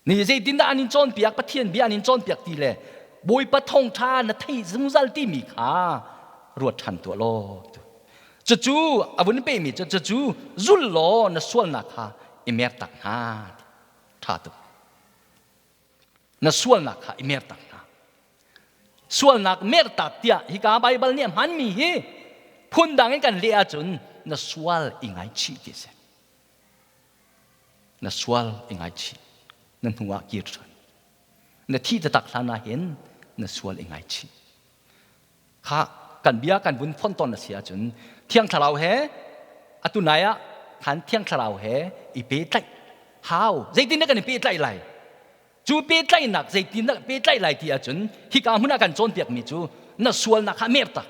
[SPEAKER 2] Ni zeitindah an in cawnpiak, Pathian bia an in cawnpiak ti le Bawipa thawngṭha na thei zungzal timi kha ruat ṭhan tuah law. Cucu a vun pehmi cu cucu zul law na sualnak kha i mertak hna. Ṭha tuk. Na sualnak kha i mertak hna. Sualnak mertak tiah hika Baibal nih a hmanmi hi phundang in kan leh ahcun na sual i ngaichih ti a si. Na sual i ngaichih. Na hnu ah kir ṭhan. Na thih taktak hlan ah hin na sual i ngaichih. Kha kan bia kan vun fon ton a si ahcun Thiang Thlarau he atu nai ah khan Thiang Thlarau he i pehtlaih hau. Zeitin dah kan i pehtlaih lai? Cu pehtlaihnak zeitin dah pehtlaih lai ti ahcun hika hmun ah kan cawnpiakmi cu na sualnak kha mer tak.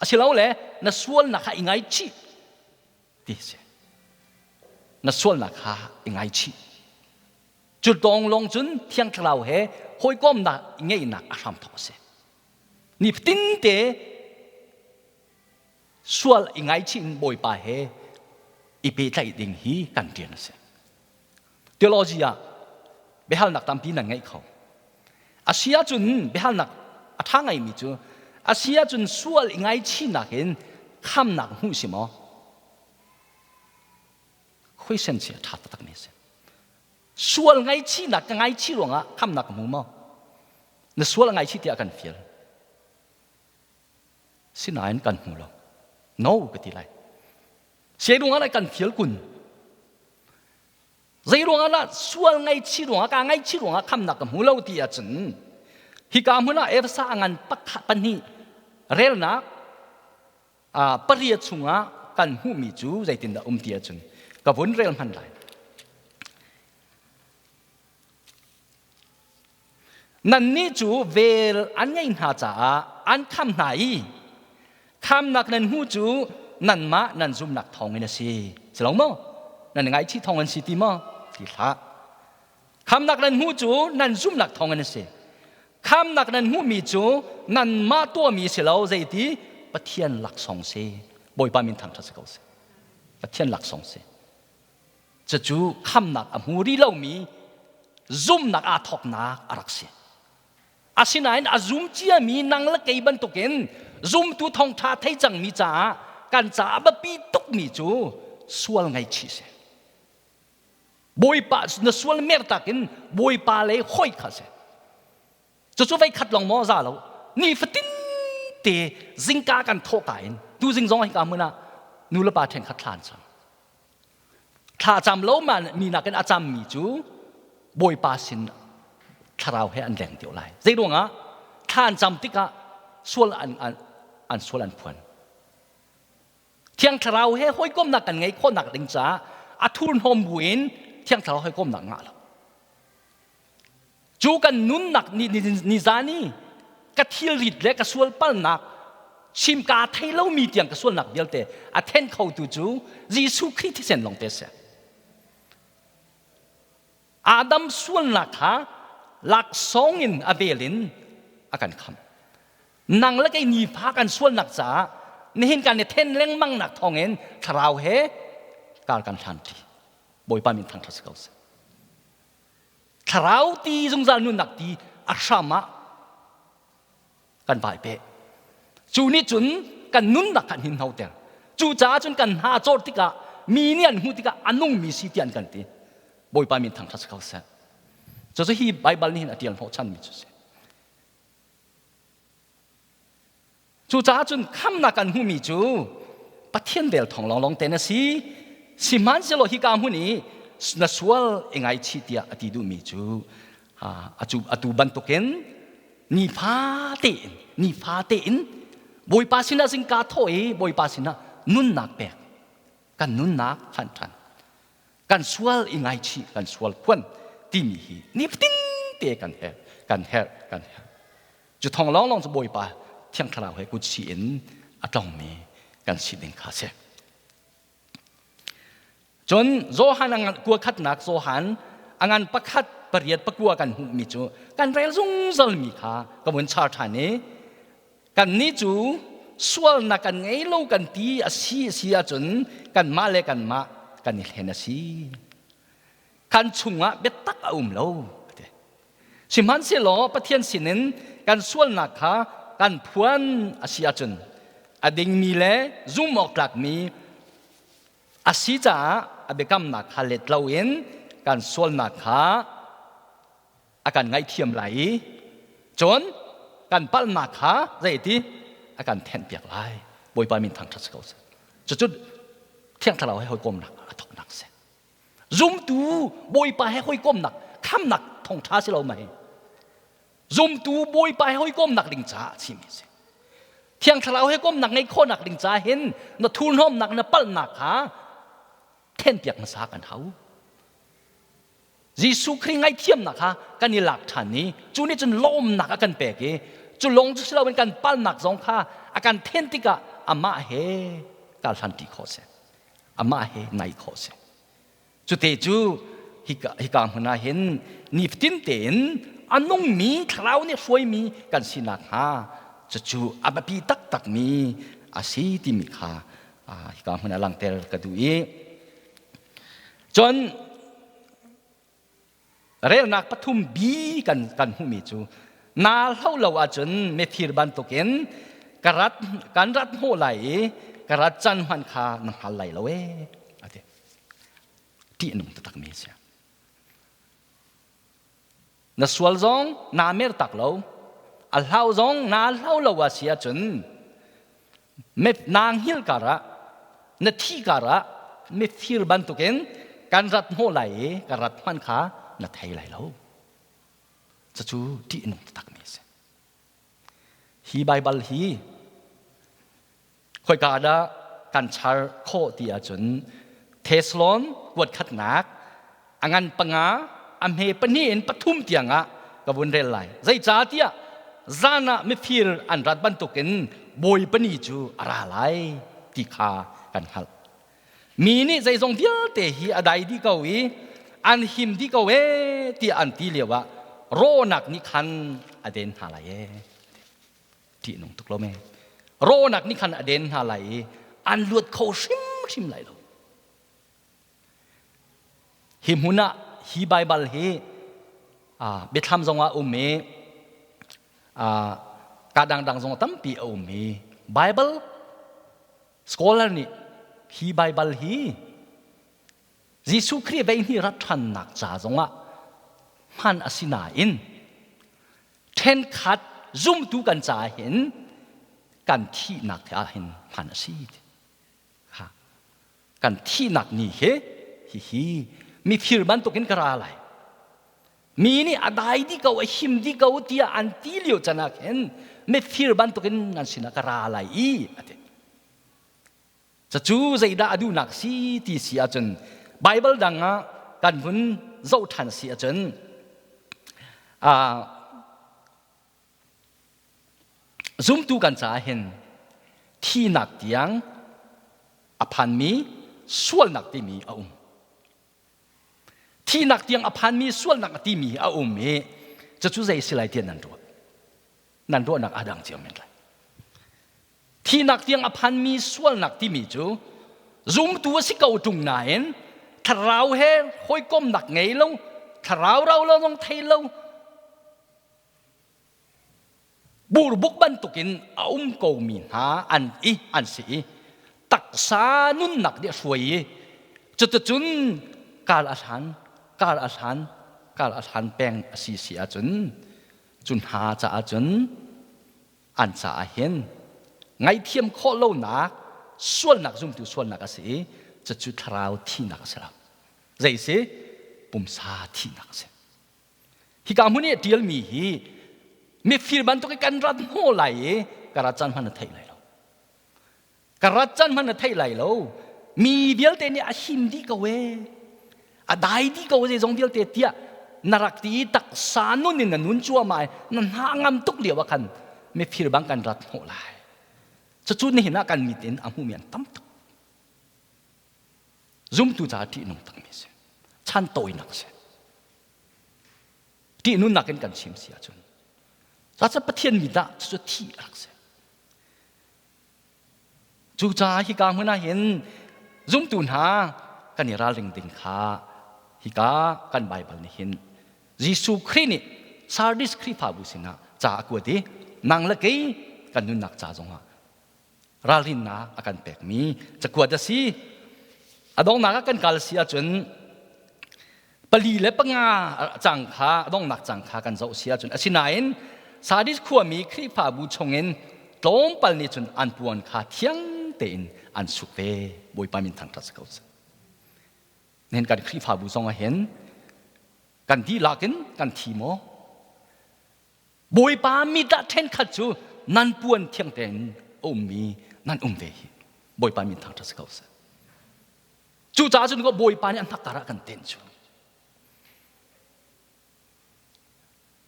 [SPEAKER 2] Asilole na sualnak kha i ngaichih ti a si. Na sualnak kha i ngaichih. Cu tawng lawng cun Thiang Thlarau he hawikomnak ngeihnak a hramthawk a si. Nifatin te sual i ngaichih in Bawipa he i pehtlaih ding hi kan rian a si. Theology ah biahalnak tampi nan ngeih kho. A si ahcun biahalnak a ṭha ngaimi cu a si ahcun sual i ngaichihnak in khamnak hmuh si maw? Question si a ṭha taktakmi a si. Sual ngaihchihnak ka ngaichih ruangah khamnak ka hmu maw? Na sual a ngaichih tiah kan fial. Sinain kan hmu lo. No ka ti lai. Zeiruangah dah kan fial kun? Zeiruangah dah sual ngaihchih ruangah ka ngaihchih ruangah khamnak ka hmu lo ti ahcun hika hmun ah Efesa a ngan pakhat pahnih relnak pariat chungah kan hmuhmi cu zeitindah um ti ahcun ka vun rel hman lai. Nannih cu vel an ngeih hna caah an kham hna i khamnak nan hmuh cu nanmah nan zumnak thawngin a si. Si lo maw? Nan ngaihchih thawng an si ti maw? Ti hlah. Khamnak nan hmuh cu nan zumnak thawngin a si. Khamnak nan hmuhmi cu nanmah tuahmi si lo zeiti Pathian laksawng si. Bawipa min thangṭhat si ko seh. Pathian laksawng si. Cucu khamnak a hmu rih lomi zumnak aa thawknak a rak si. Asinain a zum ciami nang le kei bantukin zumtu thawngṭha thei cangmi caah kan caah biapi tukmi cu sual ngaihchih si. Bawipa na sual mertak in Bawipa lei hoi kha si. Cucu vei khat lawng maw za lo. Nifatin te zingka kan thawhka in tu zing zong hika hmun ah nu le pa ṭhenkhat thla an cam. Thla cam lo ma mi nakin a cammi cu Bawipa sin thlarau he an leng deuh lai. Zei ruangah thla an cam tikah sual an, an, an sual an phuan. Thiang Thlarau he hawikomnak kan ngeih khawhnak ding caah a thurhnawm buin Thiang Thlarau hawikomnak ngah lo. Cu kan nunnak ni, ni, ni zan i ka thilrit le ka sualpalnak chim kaa thei lomi tiang ka sualnak vialte a then khotu cu Jesuh Khrih thisen lawng te a si. Adam sualnak kha laksawng in a vel in a kan kham. Nang le kei nifa kan sualnak caah nihin kan i then lengmang nak thawngin thlarau he kar kan hlan ṭi. Bawipa min thangṭhat si ko seh. Thlarau ti zungzal nunnak ti a hram ah kan vai pe. Cu nih cun kan nunnak kan hin hnoter. Cucaah cun kan hna cawr tikah mi nih an hmuh tikah a nungmi si ti an kan ti. Bawipa min thangṭhat si ko seh. Cucu hi Baibal nih hin a ṭial hnawhchanmi cu si. Cucaah cun khamnak kan hmuhmi cu Pathian vel thawng lawnglawng te na si. Sihmanhsehlaw hika hmun i na sual i ngaichih tiah a ti duhmi cu atu bantukin nifa tein nifa tein Bawipa sinah zingka thawh i Bawipa sinah nunnak pek kan nunnak hlan ṭhan kan sual i ngaichih kan sual phuan timi hi nifatin te kan herh kan herh kan herh. Cu thong lawnglawng cu Bawipa Thiang Thlarau he kut si in a tlongmi kan si ding kha si. Cun Johan a kua khatnak Johan a ngan pakhat pariat pakua kan hmuhmi cu kan rel zungzal mi kha ka vun char ṭhan i kannih cu sualnak kan ngei lo kan ti a si a si ahcun kanmah le kanmah kan i hlen a si. Kan chungah biatak a um lo. Sihmanhsehlaw Pathian sinin kan sualnak kha kan phuan a si ahcun a dingmi le zumh awk tlakmi a si caah a biakamnak kha let loin kan sualnak kha a kan ngaihthiam lai i cun kan palhnak kha zeiti a kan thenhpiak lai. Bawipa min thangṭhat si ko seh. Cucu Thiang Thlarau he hawikomnak a thawknak a si. Zumtu Bawipa he hawikomnak khamnak thawngṭha si lo mei. Zumtu Bawipa he hawikomnak ding caah a chimmi a si. Thiang Thlarau he komnak ngeih khawhnak ding caah hin na thurhnawmnak na palhnak kha thenpiak hmasa kan hau. Jesuh Khrih ngaihthiamnak kha kan i lak ṭhan i cu nih cun lawmnak a kan pek i cu lawng cu si loin kan palhnak zong kha a kan then tikah amah he kal hlanṭi khawh a si. Amah he naih khawh a si. Cute cu hika, hika hmun ah hin nifatin tein a nungmi thlarau nih hruaimi kan si nakhnga cucu a biapi taktakmi a si timi kha hika hmun ah langhter ka duh i cun relnak pathum bi kan kan hmuhmi cu naa hlo lo ahcun mifir bantukin ka rat kan rat hnawh lai i ka rat can hmanh kha na hngal lai lo ee a ti. Ṭih a nung taktakmi a si. Na sual zong naa mer tak lo, a hlau zong naa hlau lo a si ahcun naa hngilh karah na thi karah mifir bantukin kan rat hnawh lai i ka rat hmanh kha na thei lai lo. Cucu ṭih a nung taktakmi a si. Hi Baibal hi khoika dah kan char khawh ti ahcun Thessalon kuat khatnak a ngan panga a hme pahnih in pathum tiangah ka vun rel lai. Zeicahtiah zan ah mifir an rat bantukin Bawipa ni cu a ra lai ti kha kan hngalh. Mi nih zeizong vialte hi a dai dih ko i an him dih ko ee tiah an ti lioah rawhnak nih khan a den hna lai ee. Ṭihnung tuk lo me. Rawhnak nih khan a den hna lai i an luat kho hrimhrim lai lo. Hi hmun ah hi Baibal hi biathlam zong ah um i ka dangdang zong tampi a um i Bible scholar nih hi Baibal hi Jesuh Khrih vei hnih rat ṭhannak ca zongah hman a si nain ṭhenkhat zumtu kan caah hin kan thihnak ah hin hman a si. Kan thihnak ni hi hihi mifir bantukin ka ra lai. Mi nih a dai dih ko, a him dih ko tiah an ti lio can ah khin mifir bantukin nan sinah ka ra lai i a ti. Cucu zeidah a duhnak si ti si ahcun Bible dang ah kan hun zoh ṭhan si ahcun Zumtu kan caah hin thihnak tiang a phanmi sualnak timi a um. Thihnak tiang a phanmi sualnak a timi a um i cucu zei si lai tiah nan ruah? Nan ruahnak aa dang cio men lai. Thihnak tiang a phanmi sualnak timi cu zumtu a si ko ṭung nain thlarau he hawikomnak ngei lo, thlarau rau lo zong thei lo, burbuk bantukin a um komi hna an i an si i taksa nunnak nih a hruai i cuticun kal a hlan kal a hlan kal a hlan peng a si si ahcun cu hna caah cun an caah hin ngaihthiam khawh lonak sualnak zumtu sualnak a si i cucu thlarau thihnak a si lo. Zei si? Pumsa thihnak a si. Hika hmun i a ṭialmi hi mifir bantuk i kan rat hnawh lai i ka rat caan hmanh na theih lai lo. Ka rat caan hmanh na theih lai lo. Mi vialte nih a him dih ko ee. A dai dih ko zeizong vialte tiah na rak ti i taksa nun in na nun cuahmah i na hna ngam tuk lio ah khan mifir bang kan rat hnawh lai. Cucu nihin ah kan mit in a hmumi an tam tuk. Zumtu caah ṭihnung takmi a si. Chan tawinak a si. Ṭihnunnak in kan chim si ahcun. Cucaah Pathian mi dah cucu thih a rak si. Cucaah hika hmun ah hin zumtu hna kan i ralring ding kha hika kan Baibal nih hin Jesuh Khrih nih Sardis Khrihfabu sinah ca a kuat i nang le kei kan nunnak ca zongah ralrinnak a kan pekmi cakuat a si. A donghnak ah kan kal si ahcun 4 le 5 cang kha a donghnak cang kha kan zoh si ahcun asinain Sardis khuami Khrihfabu chungin tlawmpal nih cun an puan kha thiang tein an suk ve. Bawipa min thangṭhat si ko seh. Nihin kan Khrihfabu zong ah hin kan dihlak in kan thi maw? Bawipa mi dah ṭhenkhat cu nan puan thiang tein a ummi nan um ve hi. Bawipa min thangṭhat si ko seh. Cucaah cun Bawipa nih an hnakkar ah kan tenh cu.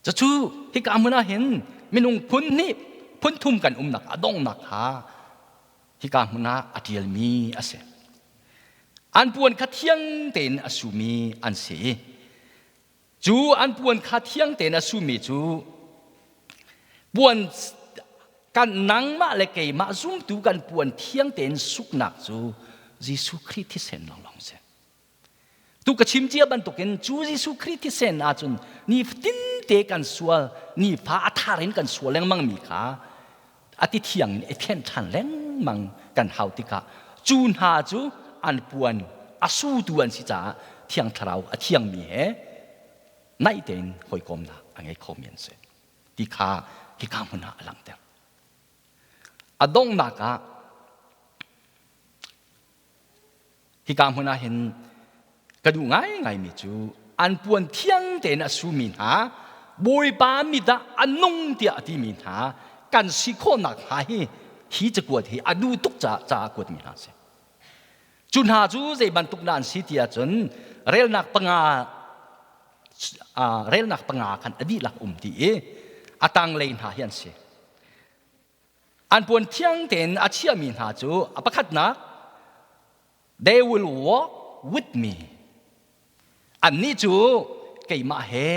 [SPEAKER 2] Cucu hika hmun ah hin minung phun hnih phun thum kan umnak a donghnak kha hika hmun ah a ṭialmi a si. An puan kha thiang tein a sumi an si i Cu an puan kha thiang tein a sumi cu puan kan nangmah le keimah zumtu kan puan thiang tein suknak cu Jesuh Khrih thisen lawnglawng si. Tu ka chim cia bantukin cu Jesuh Khrih thisen ahcun nifatin te kan sual, nifa a thar in kan sual lengmang mi kha a ti thiang in i thianh ṭhan lengmang kan hau tikah cu hna cu an puan a sutu an si caah Thiang Thlarau a thiangmi he naih tein hawikomnak a ngei khomi an si ti kha hika hmun ah a langhter. A donghnak ah hika hmun ah hin ka duh ngaingaimi cu an puan thiang tein a sumi hna Bawipa mit ah a nung tiah a timi hna kan si khawhnak hnga hi hi cakuat hi a duh tuk caah ca a kuatmi hna a si. Cu hna cu zei bantuk dah an si ti ahcun relnak panga khan a dihlak um ti i a tanglei hna hi an si. An puan thiang tein a chiahmi hna cu a pakhatnak they will walk with me. Annih cu keimah he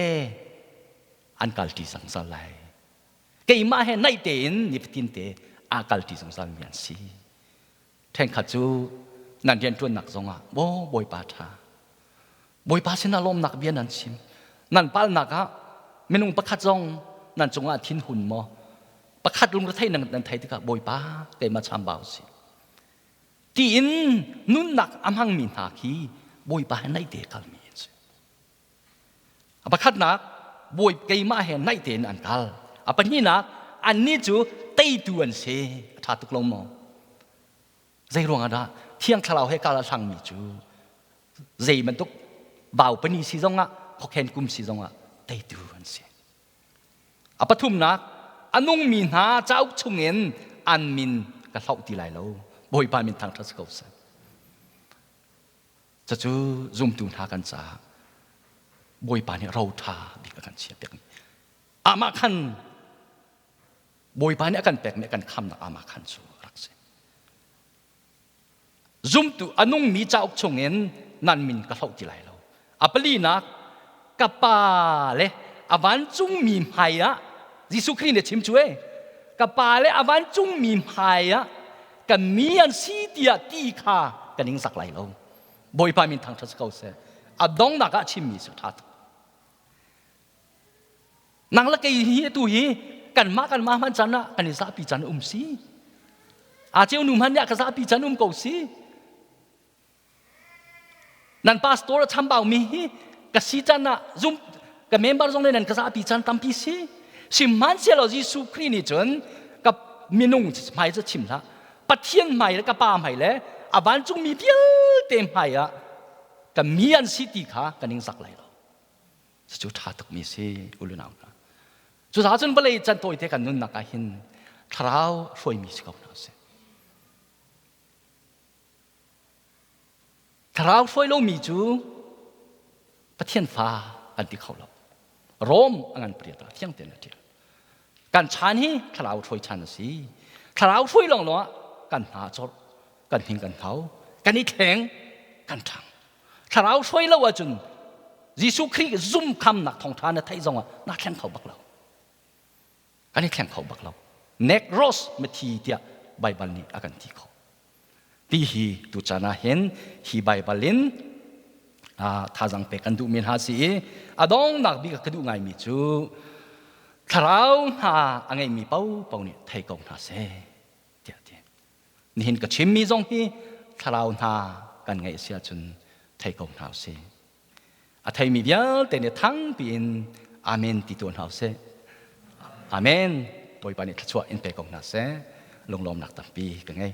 [SPEAKER 2] an kalṭi zungzal lai. Keimah he naih tein nifatin te aa kalṭi zungzalmi an si. Ṭhenkhat cu nan rianṭuannak zongah maw Bawipa ṭha. Bawipa sinah lawmnak bia nan chim. Nan palnak ah minung pakhat zong nan cungah thinhun maw? Pakhat lungrethei nan thei tikah Bawipa keimah chambau si. Tiin nunnak a hmangmi hna khi Bawipa he naih te kalmi an si. A pakhatnak bawi keimah he naih tein an kal. A pahnihnak annih cu teitu an si. A ṭha tuk lo maw? Zei ruangah dah Thiang Thlarau he kal a hlangmi cu zei bantuk vau pani si zongah khokhen kum si zongah teitu an si. A pathumnak a nungmi hna cauk chungin an min ka hloh ti lai lo. Bawipa min thangṭhat si ko seh. Cucu zumtu hna kan caah Bawipa nih ro ṭha bik a kan chiahpiakmi. Amah khan Bawipa nih a kan pekmi a kan khamnak amah khan cu a rak si. Zumtu a nungmi cauk chungin nan min ka hloh ti lai lo. A palinak ka pa le a vancungmi hmai ah Jesuh Khrih nih chim cu e ka pa le a vancungmi hmai ah kan mi an si tiah ti kha kan ing sak lai lo. Bawipa min thangṭhat si ko seh. A donghnak ah chimmi cu ṭha tuk. Nang le kei hi atu hi kanmah kanmah hman can ah kan i zahpi can um si. A ceu nu hman nih ka zahpi can um ko si. Nan pastor a chambau mi hi ka si can ah zum ka member zong nih nan ka zahpi can tampi si. Sihmanhsehlaw Jesuh Khrih nih cun ka minung hmai cu chim hlah. Pathian hmai le ka pa hmai le a vancungmi vialte hmai ah ka mi an si ti kha ka ningzak lai lo. Cucu ṭha tukmi si ulunau hna. Cucaah cun vawlei can tawite kan nunnak ah hin thlarau hruaimi si ko hna usih. Thlarau hruai lomi cu Pathian fa kan ti kho lo. Rom a ngan pariat ah thiang tein a ṭial. Kan chan hi thlarau hruai chan a si. Thlarau hruai lawng lawng ah kan hna a cawlh, kan hing kan hau, kan i thleng, kan ṭhang. Thlarau hruai lo ahcun Jesuh Khrih zum khamnak thawngṭha na theih zongah naa thleng kho bak lo. Kan i thleng kho bak lo. Negros mithi tiah Baibal nih a kan ti kho. Ti hi tuchan ah hin hi Baibal in thazang pek kan duhmi hna si i a dongnak bik ka duh ngaimi cu thlarau hna a ngeimi paohpaoh nih thei ko hna seh tiah ti. Nihin ka chimmi zong hi thlarau hna kan ngeih si ahcun thei ko hna usih. A theimi vialte nih thangpi in amen ti tuah hna usih. Amen. Bawipa nih thluachuah in pe ko hna seh. Lunglawmnak tampi ka ngei.